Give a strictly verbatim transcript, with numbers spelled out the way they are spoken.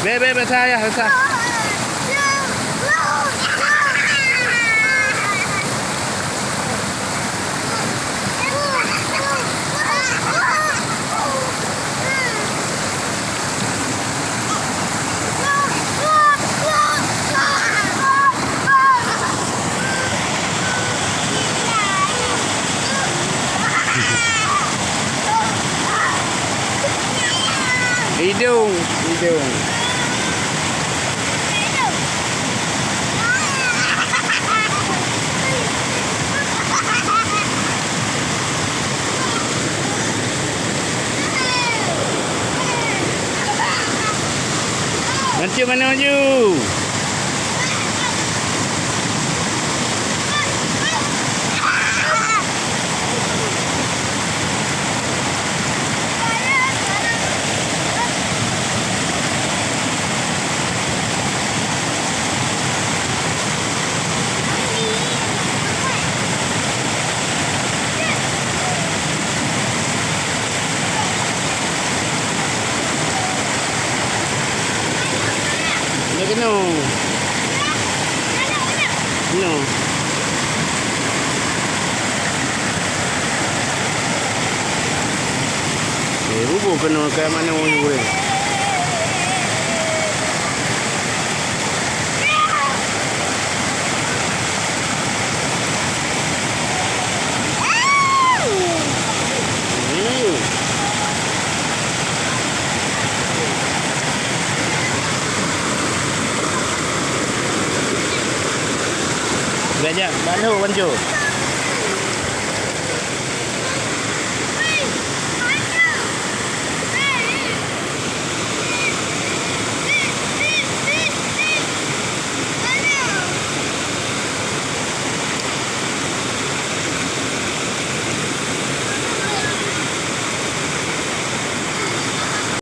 Bèk, bèk, bèk sa, ayah, bèk sa. Idong, idong. Mancung mana maju? Nyoe keunoe. Nyoe. Eh, bubu keunoe ka mana ureueng. Gajah, bak lhok, Wanco.